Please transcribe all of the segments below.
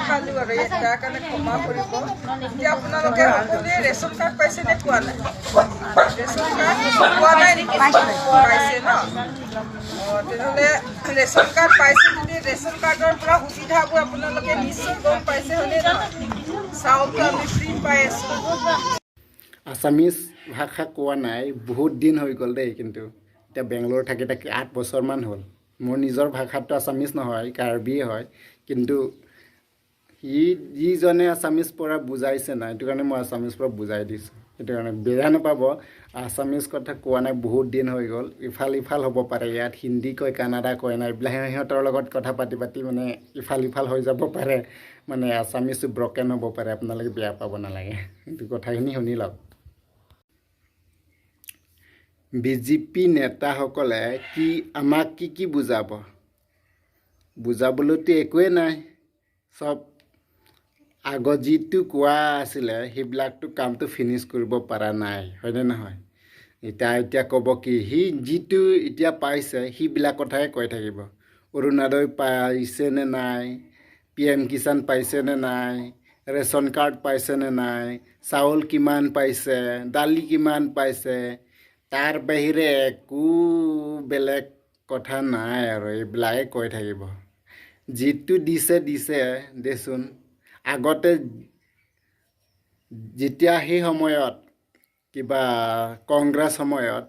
পালোঁ আৰু তাৰ কাৰণে ক্ষমা কৰিব। এতিয়া আপোনালোকে সকলোৱে ৰেচন কাৰ্ড পাইছে নে পোৱা নাই? ৰেচন কাৰ্ড পোৱা নাই নেকি? পাইছে ন? অঁ, তেনেহ'লে ৰেচন কাৰ্ড পাইছে যদি ৰেচন কাৰ্ডৰ পৰা সুবিধাবোৰ আপোনালোকে নিশ্চয় গম পাইছে, হয়নে নহয়? চাউলটো আমি ফ্ৰী পাই আছোঁ। আছামিজ ভাষা কোৱা নাই বহুত দিন হৈ গ'ল দেই। কিন্তু এতিয়া বেংগলোৰ থাকি থাকি 8 বছৰমান হ'ল। মোৰ নিজৰ ভাষাটো আছামিজ নহয়, কাৰ্বিয়ে হয়। কিন্তু সি যিজনে আছামিজ পৰা বুজাইছে নাই, সেইটো কাৰণে মই আছামিজ পৰা বুজাই দিছোঁ। সেইটো কাৰণে বেয়া নাপাব। আছামিজ কথা কোৱা নাই বহুত দিন হৈ গ'ল। ইফাল ইফাল হ'ব পাৰে। ইয়াত হিন্দী কয়, কানাডা কয় নাই, এইবিলাক সিহঁতৰ লগত কথা পাতি পাতি মানে ইফাল ইফাল হৈ যাব পাৰে, মানে আছামিজটো ব্ৰকেন হ'ব পাৰে। আপোনালোকে বেয়া পাব নালাগে। কিন্তু কথাখিনি শুনি লওক। বিজেপি নেতাসকলে কি আমাক কি কি বুজাব? বুজাবলৈতো একোৱেই নাই। চব আগত যিটো কোৱা আছিলে, সেইবিলাকতো কামটো ফিনিছ কৰিব পৰা নাই, হয়নে নহয়? এতিয়া ক'ব কি? সি যিটো এতিয়া পাইছে, সেইবিলাক কথাই কৈ থাকিব। অৰুণোদয় পাইছেনে নাই, পিএম কিষাণ পাইছেনে নাই, ৰেচন কাৰ্ড পাইছেনে নাই, চাউল কিমান পাইছে, দালি কিমান পাইছে, তাৰ বাহিৰে একো বেলেগ কথা নাই আৰু এইবিলাকে কৈ থাকিব। যিটো দিছে দিছে দেচোন। আগতে যেতিয়া সেই সময়ত কিবা কংগ্ৰেছ সময়ত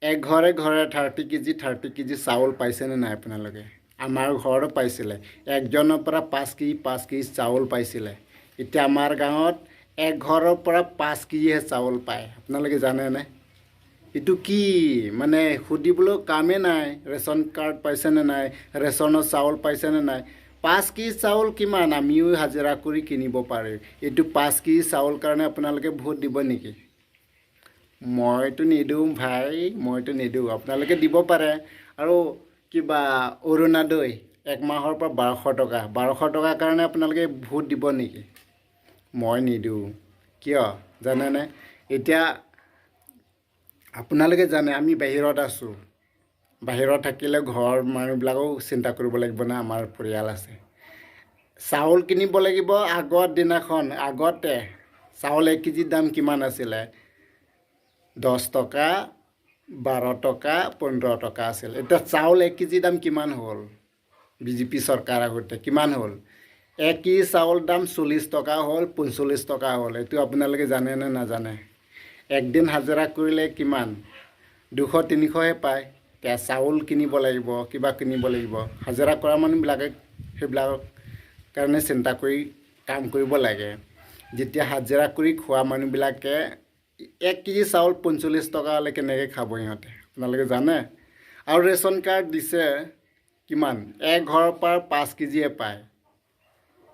এঘৰে ঘৰে 30 কেজি 30 কেজি চাউল পাইছেনে নাই আপোনালোকে? আমাৰ ঘৰতো পাইছিলে। একজনৰ পৰা 5 কেজি 5 কেজি চাউল পাইছিলে। এতিয়া আমাৰ গাঁৱত এঘৰৰ পৰা 5 কেজিহে চাউল পায়। আপোনালোকে জানেনে? এইটো কি মানে সুধিবলৈও কামেই নাই। ৰেচন কাৰ্ড পাইছেনে নাই, ৰেচনৰ চাউল পাইছেনে নাই? 5 কেজি চাউল কিমান? আমিও হাজিৰা কৰি কিনিব পাৰোঁ। এইটো 5 কেজি চাউল কাৰণে আপোনালোকে ভোট দিব নেকি? মইতো নিদিওঁ ভাই, মইতো নিদিওঁ। আপোনালোকে দিব পাৰে। আৰু কিবা অৰুণোদয় এক মাহৰ পৰা 1200 টকা, 1200 টকাৰ কাৰণে আপোনালোকে ভোট দিব নেকি? মই নিদিওঁ। কিয় জানেনে? এতিয়া আপোনালোকে জানে, আমি বাহিৰত আছোঁ। বাহিৰত থাকিলে ঘৰৰ মানুহবিলাকেও চিন্তা কৰিব লাগিব না। আমাৰ পৰিয়াল আছে, চাউল কিনিব লাগিব। আগৰ দিনাখন আগতে চাউল 1 কেজিৰ দাম কিমান আছিলে? 10 টকা, 12 টকা, 15 টকা আছিল। এতিয়া চাউল 1 কেজিৰ দাম কিমান হ'ল? বিজেপি চৰকাৰ আহোঁতে কিমান হ'ল? 1 কেজি চাউল দাম 40 টকা হ'ল, 45 টকা হ'ল। এইটো আপোনালোকে জানে নে নাজানে? একদিন হাজিৰা কৰিলে কিমান? 200 300হে পায়। এতিয়া চাউল কিনিব লাগিব, কিবা কিনিব লাগিব। হাজিৰা কৰা মানুহবিলাকে সেইবিলাকৰ কাৰণে চিন্তা কৰি কাম কৰিব লাগে। যেতিয়া হাজিৰা কৰি খোৱা মানুহবিলাকে 1 কেজি চাউল 45 টকা হ'লে কেনেকৈ খাব সিহঁতে? আপোনালোকে জানে? আৰু ৰেচন কাৰ্ড দিছে কিমান? এক ঘৰৰ পৰা 5 কেজিয়ে পায়।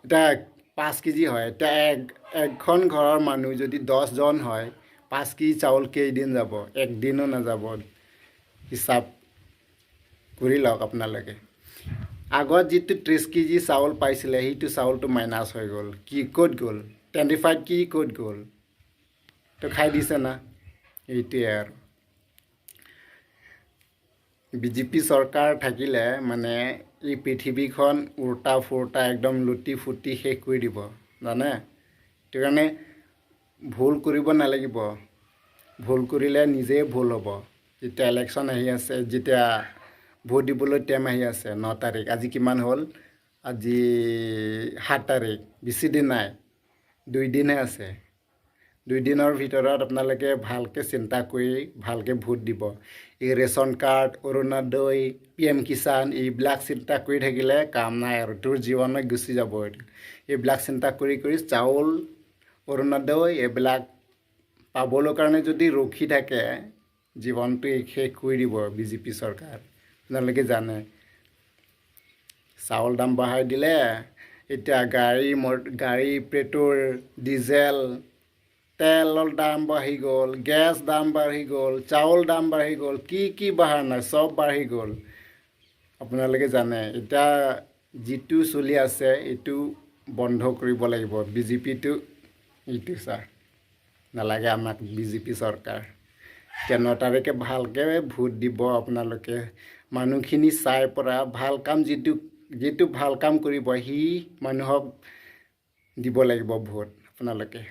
এতিয়া 5 কেজি হয়। এতিয়া এখন ঘৰৰ মানুহ যদি 10জন হয়, 5 কেজি চাউল কেইদিন যাব? একদিনো নাযাব। হিচাপ কৰি লওক আপোনালোকে। আগত যিটো 30 কেজি চাউল পাইছিলে, সেইটো চাউলটো মাইনাছ হৈ গ'ল। কি ক'ত গ'ল? 25 কেজি ক'ত গ'ল? তো খাই দিছে না। এইটোৱে আৰু বিজেপি চৰকাৰ থাকিলে মানে এই পৃথিৱীখন উল্টা ফুৰ্টা একদম লুটি ফুটি শেষ কৰি দিব, জানে? সেইটো কাৰণে ভুল কৰিব নালাগিব। ভুল কৰিলে নিজেই ভুল হ'ব। যেতিয়া ইলেকশ্যন আহি আছে, যেতিয়া ভোট দিবলৈ টাইম আহি আছে, 9 তাৰিখ, আজি কিমান হ'ল? আজি 7 তাৰিখ। বেছি দিন নাই, 2 দিনহে আছে। 2 দিনৰ ভিতৰত আপোনালোকে ভালকৈ চিন্তা কৰি ভালকৈ ভোট দিব। এই ration card, Arunodoi, PM Kisan এইবিলাক চিন্তা কৰি থাকিলে কাম নাই আৰু তোৰ জীৱনত গুচি যাব এইটো। এইবিলাক চিন্তা কৰি কৰি চাউল, অৰুণোদয় এইবিলাক পাবলৈ কাৰণে যদি ৰখি থাকে, জীৱনটো শেষ কৰি দিব বিজেপি চৰকাৰ। আপোনালোকে জানে, চাউল দাম বঢ়াই দিলে। এতিয়া গাড়ী পেট্ৰল ডিজেল তেলৰ দাম বাঢ়ি গ'ল, গেছ দাম বাঢ়ি গ'ল, চাউল দাম বাঢ়ি গ'ল। কি কি বঢ়া নাই? চব বাঢ়ি গ'ল। আপোনালোকে জানে, এতিয়া যিটো চলি আছে এইটো বন্ধ কৰিব লাগিব। বিজেপিটো এইটো ছাৰ নালাগে আমাক বিজেপি চৰকাৰ। এতিয়া 9 তাৰিখে ভালকৈ ভোট দিব আপোনালোকে। মানুহখিনি চাই পৰা ভাল কাম, যিটো যিটো ভাল কাম কৰিব, সি মানুহক দিব লাগিব ভোট আপোনালোকে।